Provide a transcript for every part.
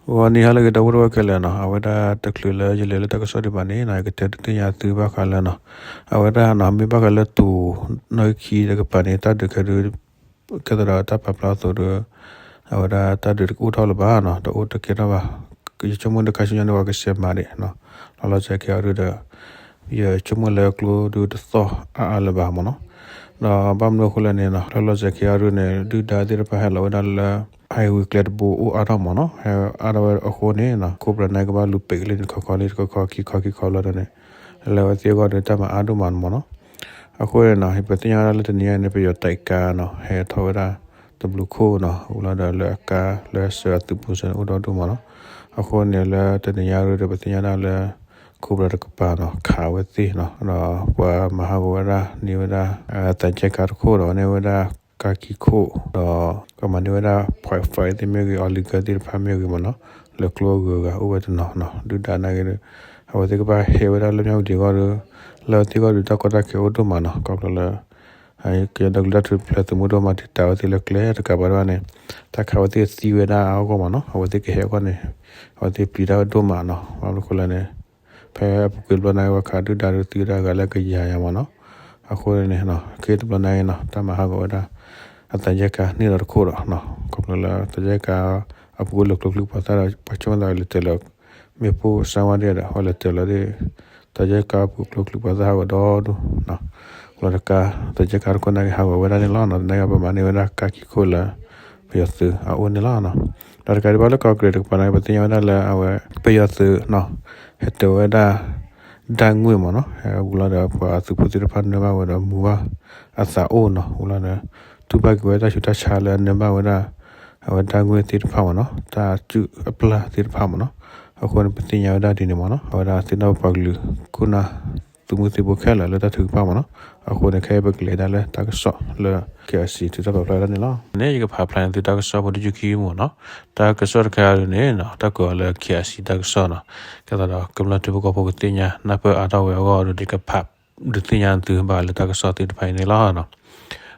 ဂီၤနံၤဟါလၢအဂ့ၤ ဒီပုၢ်ဝဲၢ်ခဲလၢာ်နီၤ, အဝဲဒၣ်တချုးလၢယလဲၤလၢတၢ်ကစီၣ်ဒံးဘၣ်န့ၣ်နီၤ, ယကတဲဒုးသ့ၣ်ညါသုဘၣ်ဃးလၢနီၤ, အဝဲဒၣ်နီၤ မ့ၢ်ဘၣ်ဃးလၢတိၤနီၣ်ဂံၢ်ခံတကပၤန့ၣ် တၢ်ဒုးခဲဒုး ကဲသးဒီးတၢ်ပာ်ဖျါအသိးဒီး အဝဲဒၣ်တၢ်ဒုးတအိၣ်ထီၣ်လၢၤဘၣ်နီၤ, တအိၣ်တကဲထီၣ်ဘၣ်. ယဆိကမိၣ်ဒီးခါဆူညါန့ၣ် ပှၤကစဲးမၤဒံးနီၤ, လီၤလီၤဆဲးခဲအံၤဒုးဒီး ယဆိကမိၣ်လၢကျိဒုးတသီၣ်အါအါလၢၤဘၣ်မ့ၢ်နီၤ. ဒီးဘၣ်မနုၤအဃိလဲၣ်န့ၣ်နီၤ, လီၤလီၤဆဲးခဲအံၤဒုးန့ၣ် ဒုၣ်ဒါသ့ၣ်တဖၣ်ဟဲလီၤဝဲဒၣ်လၢ highway ကျဲတဘိအိၣ်အါထီၣ်မ့ၢ်နီၤ, ဟဲအါထီၣ်ဝဲအဃိန့ၣ်နီၤ, ခိၣ်ပြၢနါကဘၣ်လူၤပံးကလံၢ်န့ၣ် တခီခီလံ တခီခီခံခီခံခီလီၤဒီးန့ၣ်, လၢအဝဲသ့ၣ်အဂီၢ်ဒီးတၢ်မၤအါဒိၣ်မးန့ၣ်မ့ၢ်နီၤ. အဃိန့ၣ်နီၤ ပသ့ၣ်ညါဝဲဒၣ်လၢတနံၤအံၤန့ၣ် ပယီၤတၢ်ကါနီၤ ဟဲထီၣ်ဝဲဒၣ်တဘျုးခိၣ်နီၤ, ဝံၤလီၤဒီးလၢအကါလၢစၢၤအသုးပူၤစၢၤန့ၣ် အိၣ်ဒီဒူၣ်မ့ၢ်နီၤ. အဃိန့ၣ်လၢတနံၤညါဒုးဒီး ပသ့ၣ်ညါဒၣ်လၢ ခိၣ်ပြၢတကပၤနီၤ ခးဝဲသ့ၣ်နီၤ, ဒီးပှၤမၤဟးဂီၤဝဲဒၣ်န့ၢ်ဝဲဒၣ် သံချပ်ကားတခိၣ်ဒီးန့ၢ်ဝဲဒၣ် ကါခံခိၣ်ဒီး ကမၤန့ၢ်ဝဲဒၣ် point five သ့ၣ်မ့ၢ်ဂ့ၤ illegal သ့ၣ်တဖၣ်မ့ၢ်ဂ့ၤမ့ၢ်နီၤ, လၢကျိအဂုၤအဂၤအိၣ်ဝဲတနီၤနီၤ, ဒုၣ်ဒါနာ်က့ဒီး အဝဲသ့ၣ်ကဘၣ်ဟဲဝဲဒၣ်လၢမၠၣ်ဝတံၤအဂီၢ်ဒီး လၢအဝဲသ့ၣ်အဂီၢ်ဒီးတၢ်ကီတၢ်ခဲအိၣ်ဒိၣ်မးနီၤ, ခီဖျိလၢ ကညီဒီကလုာ်တၢ်ထူၣ်ဖျဲးသုးမုၢ်ဒိၣ်မး တံာ်တာ်ဝဲသ့ၣ်လၢကျဲတကးဘၣ်ဒၣ်န့ၣ် တၢ်ခးဝဲသ့ၣ်သံဝဲဒၣ်အါအါဂီၢ်ဂီၢ်မ့ၢ်နီၤ, အဝဲသ့ၣ်ကဟဲအဂီၢ်န့ၣ် အဝဲသ့ၣ်ပျံၤတၢ်ဝဲဒိၣ်မးနီၤ, ဘၣ်မနုၤအဃိလဲၣ်န့ၣ် ဖဲအပူၤကွံာ်တဘျီန့ၣ် ပှၤခးဒုၣ်ဒါဒီးသံဝဲဒၣ်အဂၤလၢကယၤယၤမ့ၢ်နီၤ, အဃိန့ၣ် ခဲအံၤတဘျီန့ၣ်နီၤ တၢ်မၤဟးဂီၤဝဲဒၣ် အသံချပ်ကားန့ၢ်ဒီးတခိၣ်ဒီး ခီဖျိလၢသံချပ်ကား အပူၤကွံာ်လၢကျိချံမျိာ်သၣ်ဒီး ပှၤဆိကမိၣ်သးလဲၤတၢၤလီၤ မ့ၣ်ပိၢ်စၣ်ဝါဒၣ်ဒီး အဝဲလဲၤတၢၤလီၤဒီး သံချပ်ကားအပူၤကျိချံမျိာ်သၣ်ဟးဂီၤဒီဒူၣ် လီၤတကါ သံချပ်ကားတခိၣ်နာ်က့ဟးဂီၤဝဲဒၣ်န့ၣ်လီၤ. သနာ်က့ပမၤန့ၢ်ဝဲဒၣ်ကါခံခိၣ်လၢ ပယီၤသုးအအိၣ်န့ၣ်လီၤ. ဒီးတကးဒံးဘၣ်လၢကီၢ်ကရ့ၣ်တကပၤန့ၣ် ပသ့ၣ်ညါဝဲဒၣ်လၢအဝဲ ပယီၤသုး ဟဲတၢၤဝဲဒၣ် ဒၣ်ငွေ့မ့ၢ်နီၤ ဟဲဝံၤလီၤဒီး ပှၤသုးဖိသ့ၣ်တဖၣ်နၢဘၣ်ဝဲဒီးမူဘၣ်အသးအိၣ်နီၤ ဝံၤလီၤဒီး တူၢ်ဘၣ်က့ၤဝဲတၢ်ဆူးတၢ်ဆါလၢအနၢဘၣ်ဝဲဒၣ် အဝဲဒၣ်ငွေ့သ့ၣ်တဖၣ်မ့ၢ်နီၤ တၢ်စုၣ်အပျၢ်သ့ၣ်တဖၣ်မ့ၢ်နီၤ အဃိန့ၣ် ပသ့ၣ်ညါဝဲဒၣ်ဒ်န့ၣ်မ့ၢ်နီၤ အဝဲဒၣ်သ့ၣ်နီၣ်ပပှၤကလုာ်ခိၣ်နၢ် သုးမုၢ်သံၣ်ဘိခဲလၢာ်လၢတၢ်ထုကဖၣ်မ့ၢ်နီၤ အဃိန့ၣ် ခဲအံၤပကလဲၤဒၣ်လၢတၢ်ကစီၣ်လၢ KIC ထုးထီၣ်ပာ်ဖျါဝဲဒၣ်န့ၣ်လီၤ. န့ၣ် ယကဖးဖျါန့ၢ်သုတၢ်ကစီၣ်ဖိတယုၢ်ခံမ့ၢ်နီၤ တၢ်ကစီၣ်တခါအံၤန့ၣ် တၢ်ကွဲးအီၤလၢ KIC တၢ်ကစီၣ်နီၤ ကဲသးဒီးကမျၢၢ်ထံဖိကီၢ်ဖိကသ့ၣ်ညါ နၢ်ပၢၢ်အါထီၣ်ဝဲအဂီၢ်ဒီး ယကဖးဒုးသ့ၣ်ညါသုဘၣ်လၢတၢ်ကစီၣ်သ့ၣ်တဖၣ်အံၤန့ၣ်လီၤ.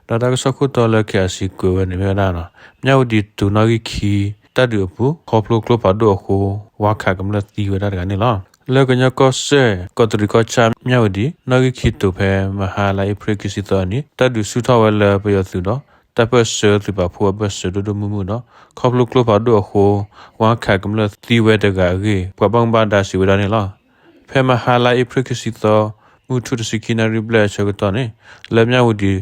ဒီးတၢ်ကစီၣ်ခိၣ်တီလၢ KIC ကွဲးဝဲန့ၣ်မ့ၢ်ဝဲဒၣ်နီၤ မၠၣ်ဝတံၤတိၤနီၣ်ဂံၢ်ခံ တၢ်ဒုးအပူၤ ခီဖျိကျိဖးဒိၣ်အဃိ ဝါခးကမျၢၢ်သံဝဲဒၣ်တဂၤန့ၣ်လီၤ. လၢကညီကီၢ်စဲၣ် ကီးတရံးကီၢ်ဆၣ် မၠၣ်ဝတံၤ နီၣ်ဂံၢ်ခံတိၤဖဲမဟါလါအ့ဖြ့ၣ်ခံဆံသီအနံၤ တၢ်ဒုးဆူၣ်ထီၣ်ဝဲလၢပယီၤသုးဒီး တၢ်ပၢၢ်ဆၢသုးပာ်ဖှိၣ်အဘၢၣ်စၢၤဒိၣ်ဒိၣ်မုၢ်မုၢ်ဒီး ခီဖျိကျိဖးဒိၣ်အဃိ ဝါခးကမျၢၢ်သံဝဲတဂၤအဂ့ၢ် ပှၤဘၣ်မူဘၣ်ဒါစံးဝဲဒၣ်န့ၣ်လီၤ. ဖဲမဟါလါအ့ဖြ့ၣ်ခံဆံသီ မုၢ်ထူၣ်တဆံခံနၣ်ရံၣ်ဘျဲၣ်အဆၢကတီၢ်န့ၣ် လၢမၠၣ်ဝတံၤ နီၣ်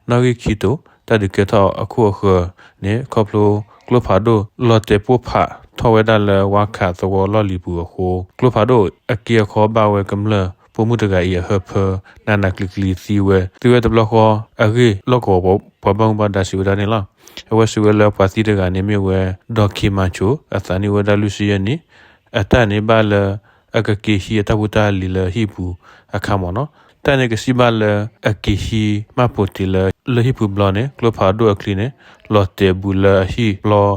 ဂံၢ်ခံတိၤ တၢ်ဒုးကဲထီၣ်အခိၣ်အဃၢၤန့ၣ် ခီဖျိကျိဖးဒိၣ်လီၤတဲာ်ပိၢ်ဖးထီၣ်ဝဲဒၣ်လၢဝါခးသဝီလီၢ်လံၤပူၤအဃိ ကျိဖးဒိၣ်အက့အခီဘၣ်ဝဲကမျၢၢ် ပိာ်မုၣ်တဂၤအံၤအဟၢဖၢ နးနးကျံၤကျံၤသံဝဲ သံဝဲတဘျီဃီအဂ့ၢ်လီၢ်ကဝီၤပှၤဘၣ်မူဘၣ်ဒါစံးဝဲဒၣ်န့ၣ်လီၤ. အဝဲစံးဝဲလၢပှၤသံတဂၤန့ၣ်မ့ၢ်ဝဲ ဒီၣ်ခ့မၤဆိ အသးနံၣ်အိၣ်ဝဲဒၣ်လွံၢ်ဆံယဲၢ်နံၣ် အတၢ်န့ၣ်ဘၣ်လၢအကက့ၤဟံးအတၢ်ဖိတၢ်လံၤလၢဟံၣ်ပူၤအခါမ့ၢ်နီၤ တၢ်န့ၣ်ကစံးဘၣ်လၢအက့ၤဟံးမၢ်ပိာ်တ့ၢ်လၢလၢဟံၣ်ပူၤဘျီန့ၣ် ကျိဖးဒိၣ်အချံန့ၣ် လီၤတဲာ်ဘူးလၢအဟံၣ်ဘျီ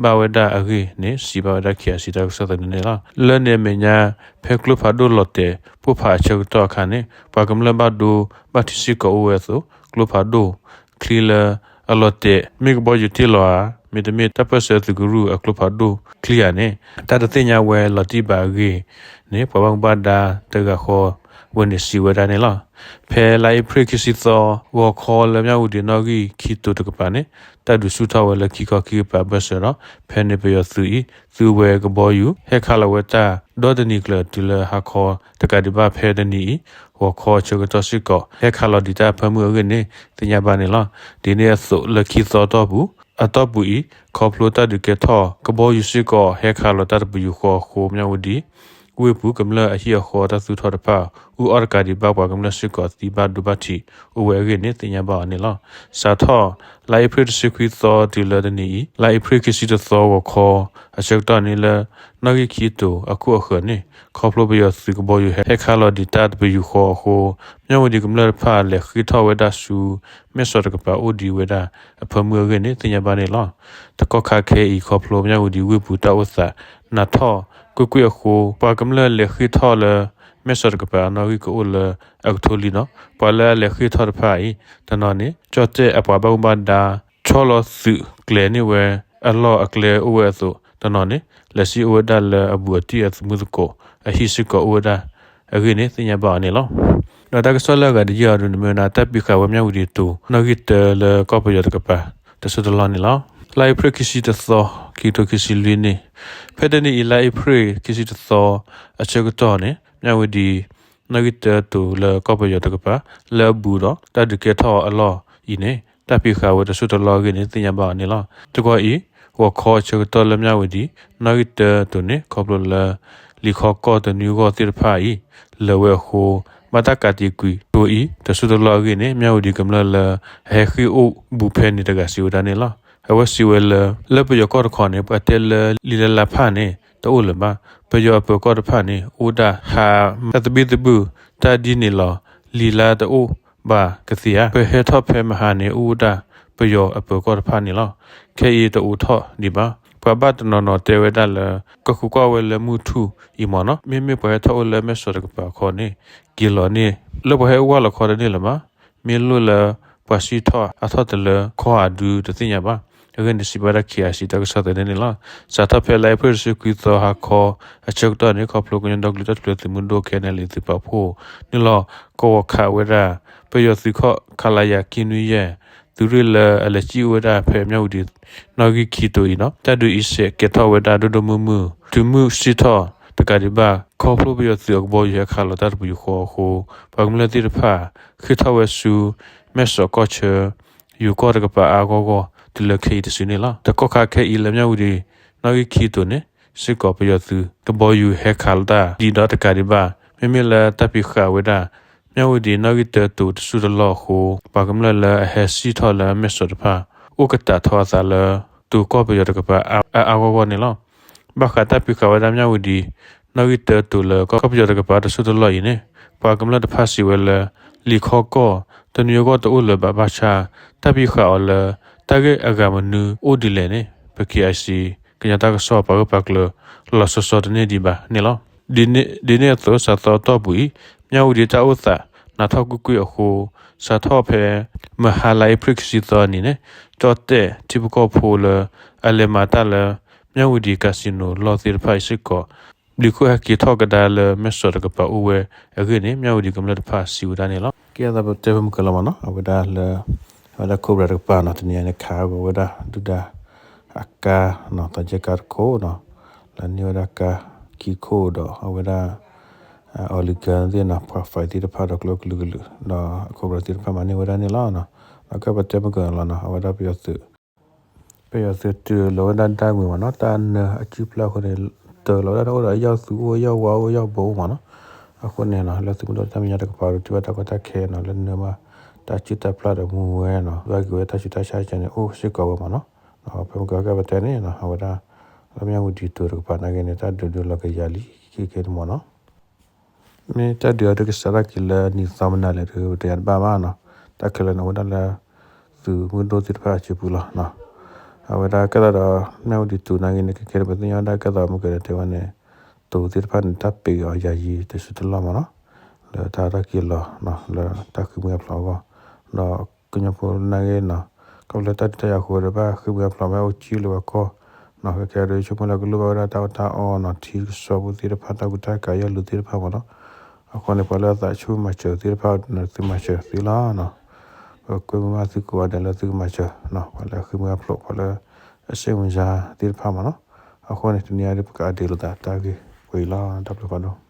ဘၣ်ဝဲဒၣ်အဂ့ၢ်န့ၣ် စံးဘၣ်ဝဲဒၣ် KIC တၢ်ကစီၣ်သန့န့ၣ်လီၤ. လၢန့ၣ်အမဲာ်ညါ ဖဲကျိဖးဒိၣ်လီၤတဲာ်ပိၢ်ဖးအဆၢကတီၢ်အခါန့ၣ် ပှၤကမျၢၢ်ဘၣ်ဒိဘၣ်ထံးစ့ၢ်ကီးအိၣ်ဝဲအသိး ကျိဖးဒိၣ်ချံလၢအလီၤတဲာ် မ့ၢ်ကဘီယူၤတ့ၢ်လီၤဧါ မ့တမ့ၢ်တၢ်ပၢၢ်ဆၢသုးကရူၢ်အကျိဖးဒိၣ်ချံဧါန့ၣ် တၢ်တသ့ၣ်ညါဝဲလီၤတံၢ်ဘၣ်အဂ့ၢ်န့ၣ် ပှၤဘၣ်မူဘၣ်ဒါတဂၤဃီဝဲန့ၣ်စံးဝဲဒၣ်န့ၣ်လီၤ. ဖဲလါအ့ဖြ့ၣ်ခံဆံသီ ဂီၤခီလၢမၠၣ်ဝတံၤနီၣ်ဂံၢ်ခံတိၤတကပၤန့ၣ် တၢ်ဒုးဆူၣ်ထီၣ်ဝဲလၢခံခီခံကပၤအဘၢၣ်စၢၤဒီး ဖဲန့ၣ်ပယီၤသုးအံၤ သုးဝဲကဘီယူၤ ဟဲခးလီၤဝဲတၢ် ဒီတနံၤကျၢၤတုၤလၢဟါခီ တကးဒံးဘၣ်ဖဲတနံၤအံၤ ဂီၤခီအဆၢကတီၢ်စ့ၢ်ကီး ဟဲခးလီၤဒံးတၢ်အဖၢမုၢ်အဂ့ၢ်န့ၣ် သ့ၣ်ညါဘၣ်န့ၣ်လီၤ. ဒ်န့ၣ်အသိးလၢခံသီအတီၢ်ပူၤ အတီၢ်ပူၤအံၤ ခီဖျိတၢ်ဒုးကဲထီၣ် ကဘီယူၤစ့ၢ်ကီး ဟဲခးလီၤတၢ်တပယူာ်ဃီအဃိ မၠၣ်ဝတံၤ ဝ့ၢ်ပူၤကမျၢၢ်အဟံၣ်အဃီတၢ်သူၣ်ထီၣ်တဖၣ် အူအီၣ်တကးဒံးဘၣ်ပှၤကမျၢၢ်စ့ၢ်ကီးသံဘၣ်ဒိဘၣ်ထံးအိၣ်ဝဲအဂ့ၢ်န့ၣ် သ့ၣ်ညါဘၣ်အီၤန့ၣ်လီၤ. စးထီၣ် လါအ့ဖြ့ၣ်တဆံခွံသီတုၤလၢတနံၤအံၤ လါအ့ဖြ့ၣ်ခံဆံတသီဂီၤခီ အဆၢကတီၢ်န့ၣ်လၢ နီၣ်ဂံၢ်ခံတိၤအခိၣ်အဃၢၤန့ၣ် ခီဖျိပယီၤသုးကဘီယူၤဟဲခးလီၤဒံးတၢ်တပယူာ်ဃီအဃိ မၠၣ်ဝတံၤကမျၢၢ်တဖၣ်လဲၤဃ့ၢ်ထီၣ်ဝဲဒၣ်ဆူ မဲၢ်စီၤတကပၤအိၣ်ဒံးဝဲဒၣ်အဖၢမုၢ်အဂ့ၢ်န့ၣ် သ့ၣ်ညါဘၣ်န့ၣ်လီၤ. တကီၢ်ခါခဲအံၤ ခီဖျိမၠၣ်ဝတံၤဝ့ၢ်ပူၤတၢ်အိၣ်သးနးထီၣ်ကွ့ၢ်ကွ့ၢ်အဃိ ပှၤကမျၢၢ်လဲၤဃ့ၢ်ထီၣ်လၢ မဲၢ်စီၤတကပၤအနီၣ်ဂံၢ်ကအိၣ်လၢအကထိလံနီၤ. ပှၤလၢအလဲၤဃ့ၢ်ထီၣ်တဖၣ်အံၤ တနီၤန့ၣ် ကၠီၣ်တဲၣ်အပှၤဘၣ်မူဘၣ်ဒါ ဆီလီၤသုးကျဲၤန့ၢ်ဝဲအလီၢ်အကျဲအိၣ်ဝဲအသိး တနီၤန့ၣ် လဲၤစံၣ်အိၣ်ဝဲဒၣ်လၢအဘူးအတံၢ်အသမူသကိး အဟံၣ်စ့ၢ်ကီးအိၣ်ဝဲဒၣ်အဂ့ၢ်န့ၣ် သ့ၣ်ညါဘၣ်အီၤန့ၣ်လီၤ. ဒီးတၢ်ကစီၣ်လၢအဂၤတယုၢ်အံၤဒုန့ၣ် မ့ၢ်ဝဲဒၣ်တၢ်ပံးဃာ်ဝဲမၠၣ်ဝတံၤတိၤ နီၣ်ဂံၢ်တၢလၢကီၢ်ပယီၤတကပၤ တစိၢ်တလီၢ်န့ၣ်လီၤ. လါအ့ဖြ့ၣ်ခံဆံတသီ ခံကထိခံဆံလွံၢ်နံၣ်, ဖဲတနံၤအံၤ လါအ့ဖြ့ၣ်ခံဆံတသီ အဆၢကတီၢ်န့ၣ် မၠၣ်ဝတံၤ နီၣ်ဂံၢ်တၢတိၤလၢကီၢ်ပယီၤတကပၤ လၢအဘူးဒီးတၢ်ဒုးကဲထီၣ်အလီၢ်အံၤန့ၣ် တၢ်ပံးဃာ်ဝဲတစိၢ်တလီၢ်အဂ့ၢ်န့ၣ် သ့ၣ်ညါဘၣ်အီၤန့ၣ်လီၤ. တကီၢ်အံၤ ဂီၤခီအဆၢကတီၢ်လၢမၠၣ်ဝတံၤ နီၣ်ဂံၢ်တၢတိၤန့ၣ် ခီဖျိလၢ လံာ်ခီကီၢ်တနွံဂီၢ်သ့ၣ်တဖၣ်အံၤ လၢာ်ဝဲအဃိ ဘၣ်တၢ်ကးတံာ်ကွံာ်တိၤအံၤ တစိၢ်တလီၢ်အဂ့ၢ်န့ၣ် မၠၣ်ဝတံၤကမျၢၢ်လၢ အဟဲဃ့ၢ်အိၣ်ဘူးဖဲန့ၣ်တဂၤစံးဝဲဒၣ်န့ၣ်လီၤ. အဝဲစံးဝဲလၢ လၢပယီၤကီၢ်တခီန့ၣ် ပှၤတဲလၢလံာ်လၢလါဖးန့ၣ် တအိၣ်လၢၤဘၣ်. ပယီၤအပၢၤကီၢ်တဖၣ်န့ၣ် အိၣ်ဒၣ်ဟါမး တၢ်သဘံၣ်သဘုၣ် တၢ်ဒ်န့ၣ်လီၤ. လံာ်လါတအိၣ်ဘၣ်ကသ့ဧါ. ပဟဲထီၣ်ဖဲမဟါန့ၣ် အိၣ်ဒၣ်ပယီၤအပၢၤကီၢ်တဖၣ်န့ၣ်လီၤ. ခဲအံၤတအိးထီၣ်ဒံးဘၣ်. ပှၤဘၣ်တနီၤနီၤတဲဝဲဒၣ်လၢ ကဃုကွၢ်ဝဲလၢမုၢ်ထူၣ်အံၤမ့ၢ်နီၤ, မ့မ့ၢ်ပှၤဟဲထီၣ်အိၣ်လၢမဲၢ်စီၤတကပၤခီန့ၣ် က့ၤလီၤန့ၣ် လၢပှၤဟဲအိၣ်ဝဲလီၤခီတန့ၢ်လၢၤဘၣ်. မ့ၢ်လိၣ်လၢပှၤစံၣ်ထီၣ်အါထီၣ်တလၢခီဧါဒုတသ့ၣ်ညါဘၣ်. အဂ့ၢ်န့ၣ် စံးဘၣ်ဒၣ် ခ့ၣ်အဲၣ်စံၣ် တၢ်ကစီၣ်သန့န့ၣ်လီၤ. စးထီၣ်ဖဲလါအ့ဖြ့ၣ်တဆံခွံသီဟါခီအဆၢကတီၢ်န့ၣ် ခီဖျိကညီဒီကလုာ်တၢ်ထူၣ်ဖျဲးသုးမုၢ်ဒိၣ် ခဲနလံ သုးပာ်ဖှိၣ်န့ၣ်လီၤ. ကဝီၤခးဝဲဒၣ် ပယီၤသုးခီၣ် ခလရ ခံနွံယဲၢ် သုးရ့ၣ်လၢအလဲၤစံၣ်အိၣ်ဝဲဒၣ်ဖဲမၠၣ်ဝတံၤ နီၣ်ဂံၢ်ခံတိၤအံၤနီၤ, တၢ်ဒုးအံၤစဲးကဲထီၣ်ဝဲဒၣ်ဒိၣ်ဒိၣ်မုၢ်မုၢ် တုၤမုၢ်စံၣ်ထီၣ်တကးဒံးဘၣ် ခီဖျိပယီၤသုးအကဘီယူၤဟဲခးလီၤတၢ်တပယူာ်ဃီအဃိ ပှၤကမျၢၢ်သ့ၣ်တဖၣ် ဃ့ၢ်ထီၣ်ဝဲဆူ မဲၢ်စီၤကီၢ်ဆၢ ယိၤကီၢ်တကပၤအါအါဂီၢ်ဂီၢ် တုၤလၢခဲအံၤတစုန့ၣ်လီၤ. တကီၢ်ခါခဲအံၤလၢမၠၣ်ဝတံၤ နီၣ်ဂံၢ်ခံတိၤန့ၣ် စ့ၢ်ကီးပယီၤသုး ကဘီယူၤဟဲခးလီၤတၢ်ဒံးဒီးတကးဒံးဘၣ် မ့မ့ၢ်လၢတၢ်ပံးဃာ်ဝဲဒၣ် မၠၣ်ဝတံၤနီၣ်ဂံၢ်တၢတိၤတစိၢ်တလီၢ်အဃိ ပှၤကမျၢၢ်လၢအဟဲစံၣ်ထီၣ်လၢမဲၢ်စီၤတဖၣ် အိၣ်ကတးထီအသးလၢ တိၤကီၢ်ပယီၤတကပၤအါအါဂီၢ်ဂီၢ်န့ၣ်လီၤ. ဘၣ်ဃးတၢ်ပံးဃာ်ဝဲဒၣ်မၠၣ်ဝတံၤ နီၣ်ဂံၢ်တၢတိၤလၢကီၢ်ပယီၤတကပၤတစိၢ်တလီၢ်အံၤန့ၣ် ပှၤကမျၢၢ်တဖၣ်စံးဝဲလၢ လံာ်ခီကီၢ် တနွံအဂီၢ်တအိၣ်လၢၤဘၣ် ဘၣ်ဆၣ် တၢ်ပံးဃာ်အီၤလၢ တၢ်ဂ့ၢ်အဂၤမနုၤအိၣ်ဒ်လဲၣ်န့ၣ် ပ ခ့ၣ်အဲၣ်စံၣ် ကညီတၢ်ကစီၣ်ပှၤဂၢၢ်ပှၤကျၢၤ လီၤဆီဆီတန့ၢ်ဒံးဘၣ်န့ၣ်လီၤ. ဒ်န့ၣ်အသိး စးသီအတီၢ်ပူၤအံၤ မၠၣ်ဝတံၤတၢ်အိၣ်သးနးထီၣ်ကွ့ၢ်ကွ့ၢ်အဃိ စးထီၣ်ဖဲ မဟါလါအ့ဖြ့ၣ်ခံဆံသီအနံၤန့ၣ် ကၠီၣ်တဲၣ်ထံဖိကီၢ်ဖိလၢ အလဲၤမၤတၢ်လၢ မၠၣ်ဝတံၤ casino လီၢ်သ့ၣ်တဖၣ်အံၤစ့ၢ်ကီး ဘျံးခိၣ်ဟဲက့ၤထီၣ်ကဒါလၢမဲၢ်စီၤတကပၤအိၣ်ဝဲအဂ့ၢ်န့ၣ် မၠၣ်ဝတံၤကမျၢၢ်တဖၣ်စံးဝဲဒၣ်န့ၣ်လီၤ. ကဲသးပတဲဖဲမုၢ်ကလီၤမ့ၢ်နီၤ အဝဲဒၣ်လၢ အဝဲဒၣ် Cobra တကပၤနီၤ တနံၤအံၤန့ၣ် ခးဝဲဒၣ်ဒုၣ်ဒါ အကါနီၤ သးကဲကါတခိၣ်နီၤ လၢန့ၢ်ဝဲဒၣ်ကါခံခိၣ်ဒီး အဝဲဒၣ် အီလံကၢသ့ၣ်နီၤ ပှၤ five သ့ၣ်တဖၣ်ဒီးကျိကလုာ်ကလုာ် ဒီး Cobra သ့ၣ်တဖၣ်မၤန့ၢ်ဝဲဒၣ်န့ၣ်လီၤ. ဒီးကဲပတဲမုၢ်ကလီၤနီၤ အဝဲဒၣ်ပယီၤသုး ပယီၤသုးတုၤလီၤဝဲဒၣ်ဒၣ်ဝံၤမ့ၢ်နီၤ တၢ်နၢအစုပျၢ်အဃိန့ၣ် တၢၤလီၤဝဲဒၣ်တၢ်အိၣ်ဒီးအယီၢ်သူအိၣ် အယီၢ်ဝါအိၣ် အယီၢ်ဘိအိၣ်မ့ၢ်နီၤ. အဃိန့ၣ်နီၤ လၢသုးမုၢ်ဒိၣ်တၢ်မဲာ်ညါတကပၤဒီး ထံၣ်ဘၣ်တၢ်ကီတၢ်ခဲနီၤ လၢနၢမးတၢ်စုၣ်တၢ်ပျၢ်ဒီးမူဝဲနီၤ ဘၣ်က့ၤဝဲတၢ်ဆူးတၢ်ဆါကဲန့ၣ် အိၣ်စ့ၢ်ကီးဝဲမ့ၢ်နီၤ. ဖဲမုၢ်ကလီၤကဲပတဲန့ၣ်နီၤ အဝဲဒၣ် လၢမၠၣ်ဝတံၤတိၤတကပၤနာ်က့န့ၣ် တၢ်ဒုးဒုးလီၤကယၤလံ ခဲကဲန့ၣ်မ့ၢ်နီၤ. မ့ၢ်တၢ်ဒုးအီၤဒုးကစးထီၣ်က့ၤလၢနံၣ်သီမနုၤလဲၣ်ဒီး ပတယၤတဘၣ်ဘၣ်နီၤ. တၢ်ခဲလၢာ်န့ၣ် အိၣ်ဝဲဒၣ်လၢ သုးမုၢ်ဒိၣ်သ့ၣ်တဖၣ်အစုပူၤလီၤ. အဝဲဒၣ်ကဲသးဒီး မၠၣ်ဝတံၤတိၤနာ်က့န့ၣ် ခဲခဲန့ၣ် ပသ့ၣ်ညါဝဲဒၣ်ကဲသးမုၢ်ကဲဒီးတဲဝဲန့ၣ် တိၤသ့ၣ်တဖၣ်န့ၣ် တၢ်ပံးအီၤယၤယံၤတစုတလီၢ်မ့ၢ်နီၤ လၢတၢ်ထီၣ်က့ၤလီၤ လၢတၢ်ဃ့ၢ်မှံဟးဖျိးအဂီၢ် ဒီးကညီဖိနာ်က့နီၤ ခီဖျိလၢတၢ်ဒုးတၢ်ယၤအဃိဒီး ဘၣ်ဃ့ၢ်မှံဟးဖျိးမ့ၢ်အိၣ်ကံၣ်လၢဝဲကီၢ်နီၤ ခဲခဲဒီး ယဆိကမိၣ်လၢကလိၣ်ဘၣ်ဝဲဒၣ်တၢ်အီၣ်တၢ်အီနီၤ ထံကစီၣ်ဖိသ့ၣ်တဖၣ် တၢ်ကူတၢ်ကၤ ယီၢ်လူၤသ့ၣ်တဖၣ်မ့ၢ်နီၤ. အဃိန့ၣ် ပှၤလၢအသးဆူၣ်မၤစၢၤသ့ၣ်တဖၣ်န့ၣ် သုမၤစၢၤသ့လီၤ. ပကွဲမုာ်ဘၣ်သုကိးဂၤဒဲးလၢသုကမၤစၢၤ ပှၤလၢအဃ့ၢ်မှံဟးဖျိး ပှၤလၢအစ့ၣ်မုၢ်စါသ့ၣ်တဖၣ်မ့ၢ်နီၤ. အဃိန့ၣ် တနံၤအံၤဒ်ပကအဒ့လိာ်သးတၢ်ဂ့ၢ်ဝဲအံၤလီၤ. တၢ်ဘျုးဖးဒိၣ်.